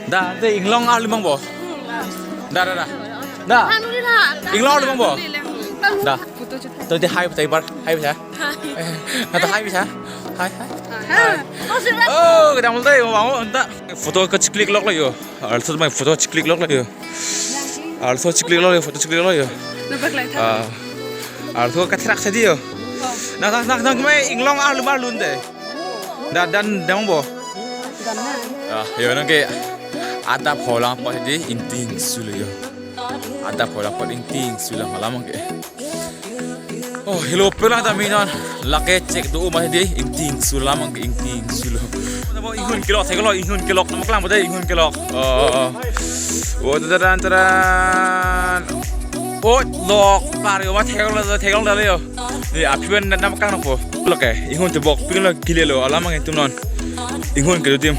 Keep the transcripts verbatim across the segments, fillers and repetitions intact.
Da, de inglong arlo mang bo. Da, da, da. Da. Inglong arlo mang bo. Da. To de hai bata bar, hai bata. Hai bata. Hai, hai. Oh, kedam lo de, mau da. Photo ke chiklik lok lo yo. Arloso mai photo chiklik lok lo yo. Arloso chiklik lok lo yo, photo chiklik lok lo yo. Arloso katherak sa di yo. Nak, nak, nak, nak, mai inglong arlo arlo de. Da, dan, dan bo. Ah, yo nang ke adap holang pa di ingting sulo yo. Adap holang pa ingting sulo malam ke. Oh, helo pela da minon. Lake cek do ma di ingting sulo malam ke ingting sulo. Inghun kelok, thek lo, inghun kelok, nama kelang pada inghun kelok. Oh, oh, oh. Oh, taran, taran. Oh, lok, pari, oh, ma thek lo, thek lo da yo. Ni aphi pen nam kang nangpo. Lo ke, inghun tebok, pin lo kile lo, alam ang itum non. Inghun ke tim.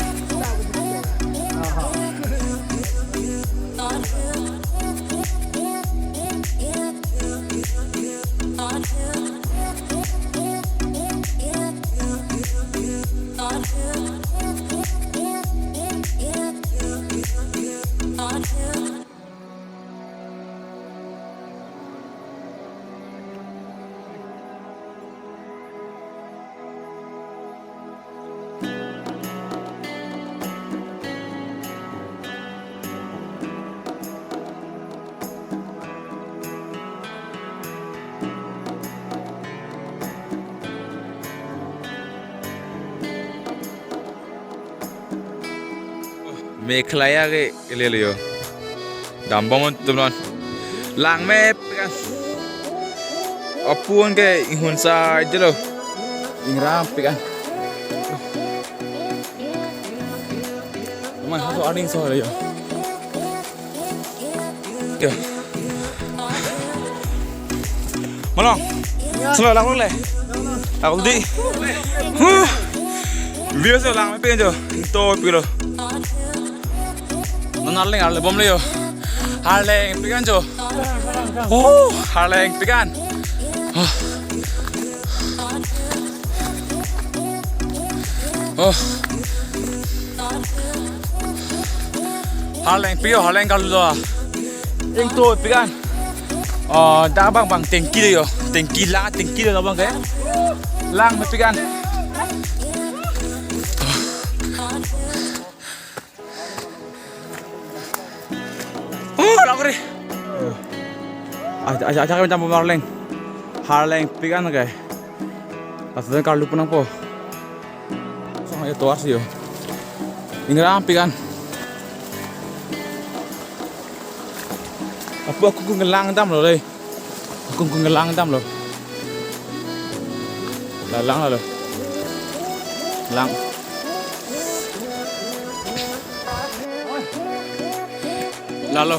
Meghalaya ke lelo yo. Dambom itum non. Langmepik an. Apun ke inghun sai dilo. Ingrampi kan. Mai haso aning so yo. Yo. Malong. Selo lang le. Ako di. Huh. View so langmepik an jo. Ingtoi pik lo. Non arleng arleng bom le yo. Arlengpik an jo. Oh, arlengpik an. Oh. Oh. Arlengpik yo, arleng kalu do. Ingtoipik an. Oh, da bang bang tengki yo. Tengki la, tengki lo bang ke. Langmepik an. Oh, lakri. Aja, aja, aja kami tampon arleng. Arlengpik an ke. Laso karlu pu nangpo. Song aja tovar si yo. Ingrampi kan. Apu aku kung langdam lo dei. Kung kung langdam lo. La lang lo. Lang. Lalo.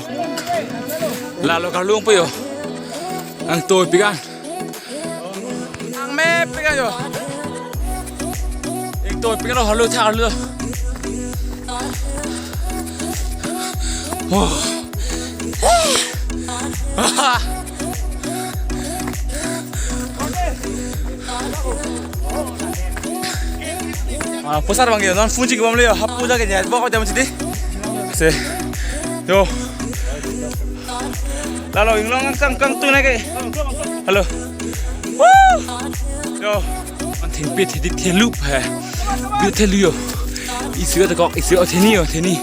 Lalo kalung po yo. Ingtoipik an. Langmepik an yo. Ingtoipik an lo, halo tha halo. Oh. Ah, pusar bang yo, non phone chingki bom le yo, hapu ja ke nya, bok jam sidi. Se. Yo. Lalo inglong kang kang tu na ke. Halo. Woo! Yo. An thengpi thedik thelup he. Bi thelu yo. Isi ta kok, isi o theni yo, theni.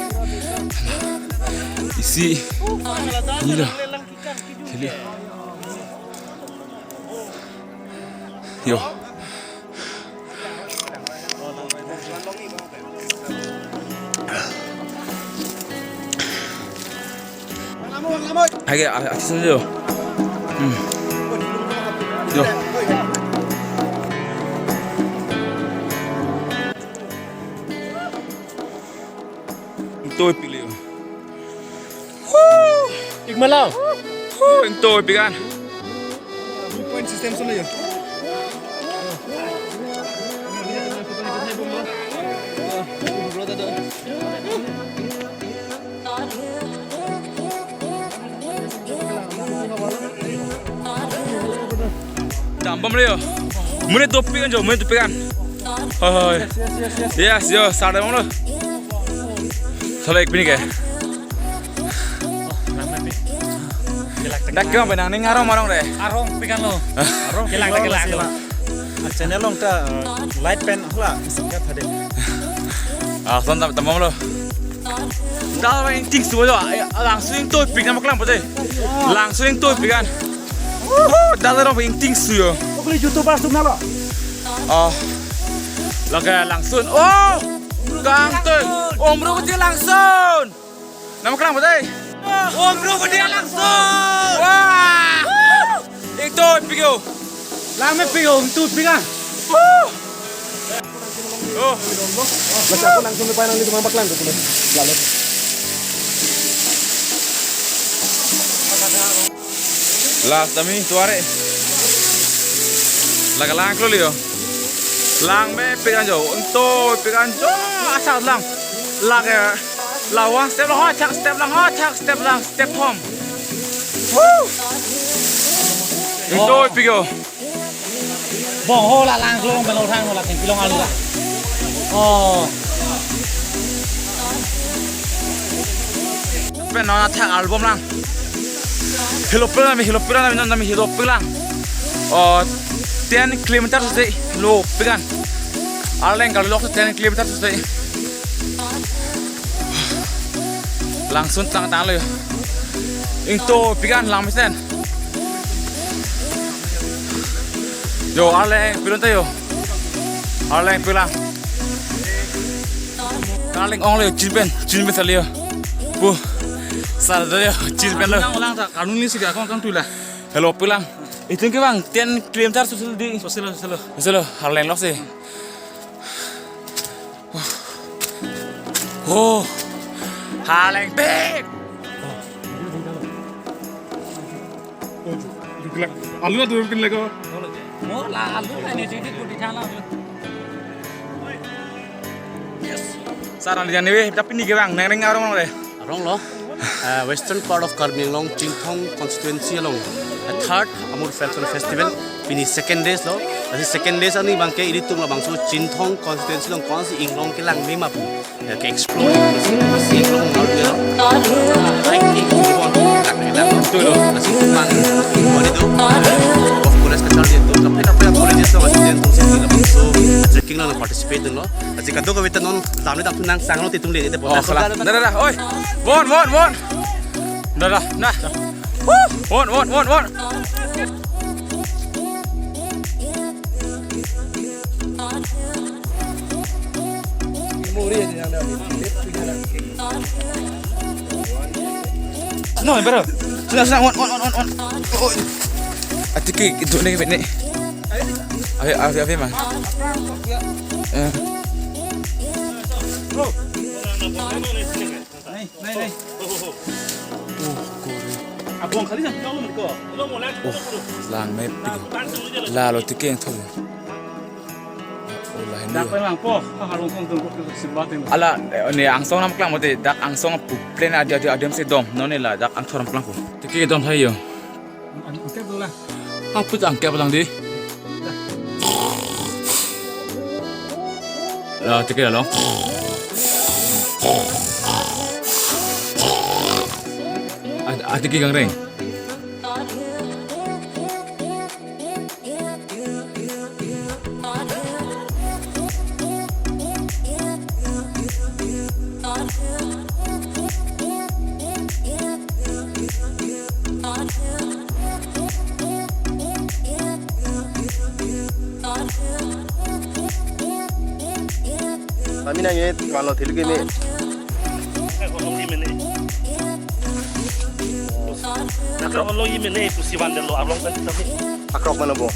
Isi. Ni lo. Thelu. Yo. Age, a, a, sini yo. Hmm. Yo. Ingtoipik le yo. Woo! Ik malang. Woo! Ingtoipik an. Point system solo yo. Dambom le yo. Monit dopik an jo, monit dopik an. Hoi, hoi. Yes, yo, sar dambom lo. Thalo ik pini ke. Dak kemang penang ning arong arong re. Arong pikan lo. Arong kelak, kelak lo. Channel along ta, uh, light pen hula singkat tadi. Ah, son tam tamam lo. Dak ingting su lo. Langsun ingtoi pik nama kelang pute. Langsun ingtoi pikan. Wuhu, dak lo ingting su yo. Okle YouTuber sum nalo. Oh. Lake langsun. Oh. Kangtoi. Omro pute langsun. Nama kelang pute. Omro pute langsun. Wah. Ingtoi pik yo. Lang me pik yo, ingtoi pik ah. Oh. Masa ako langsung lupa nang dito mga baklang ko pulo. Lalo. Last ami tuare. Lake lang kluli yo. Lang me pikan jo, ingtoi pikan jo, asal lang. Lake lawan step lang ho, chak step lang ho, chak step lang, step home. Woo! Ingtoi pik yo. Bong ho la lang klong pen lo thang la thengpi long alu la. Oh. Pen non athak album lang. Helo pik lang, helo pik lang, non nami helo pik lang. Oh, ten kilometer sose helo pikan. Arleng kalilok ten kilometer sose. Langsun tang tang lo yo. Ingtoi pikan lang mesen. Yo, arleng pik lang ta yo. Arleng pik lang. Arleng ong lo yo, chin pen, chin pen sali yo. Pu. Sar lo yo, chin pen lo. Lang lang ta, kanun ni sih akong kang tui la. Helo pik lang. Itum ke bang, ten kilometer sose lo di. Sose lo, sose lo. Sose lo, arleng lok si. Oh, arleng pik. Alu adu kin lego. Mo la alu la ne jadi kudi thala. Yes. Sar ali jani we, tapi ni ke bang, neng neng arong le. Arong lo. Uh, western part of Karbi Anglong, Chinthong constituency along, the third Amur Falcon Festival, pini second days lo. Lasi second days ani bangke ilitum labangso Chinthong constituency along konsi inglong kelang mema pu. Ya, ke explore. Lasi inglong malu ya. Like ke inglong. Betul lo. Lasi man. Wani do. Of course kacharli do. Kape kape colleges lo, student kongsi labangso trekking lo participate lo. Lasi kadokave ta non lamle dam thu nang sang lo titung le de. Oh, kalang. Dah, dah, dah. Oi. Mon, mon, mon. Dah, dah, dah. Woo! Mon, mon, mon, mon. No, bro. Sudah, sudah, mon, mon, mon, mon, mon. Oh. Atiki itu nih ini. Ave, ave, ave, man. Eh. Nai, nai, nai. Oh, kore. Abong kali jang, ko. Oh, lang me pik. Lalo tikeng thok. Oh, lahin dak dia. Pen lang po, ha, harung kong tung kok simba ting. Ala, eh, ne angsong nam kelang mati, dak angsong pu plan adi adi adem si dom, non ne la dak angthor nam kelang po. Tikeng dom tha yo. Ang, angke bola. Aput angke bolang di. La, tikeng lo. Ad-, ati ki gang reng. Kami nang et, mano thil kini. Naka olo yi mene pusi van delo arlong kan tapi. Akrok mana bo?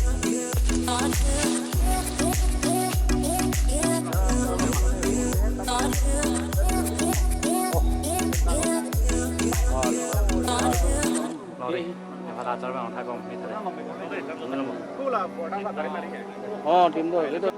Lori, yang kata acar bang, thak om, ni thak. Oh, tim do, itu.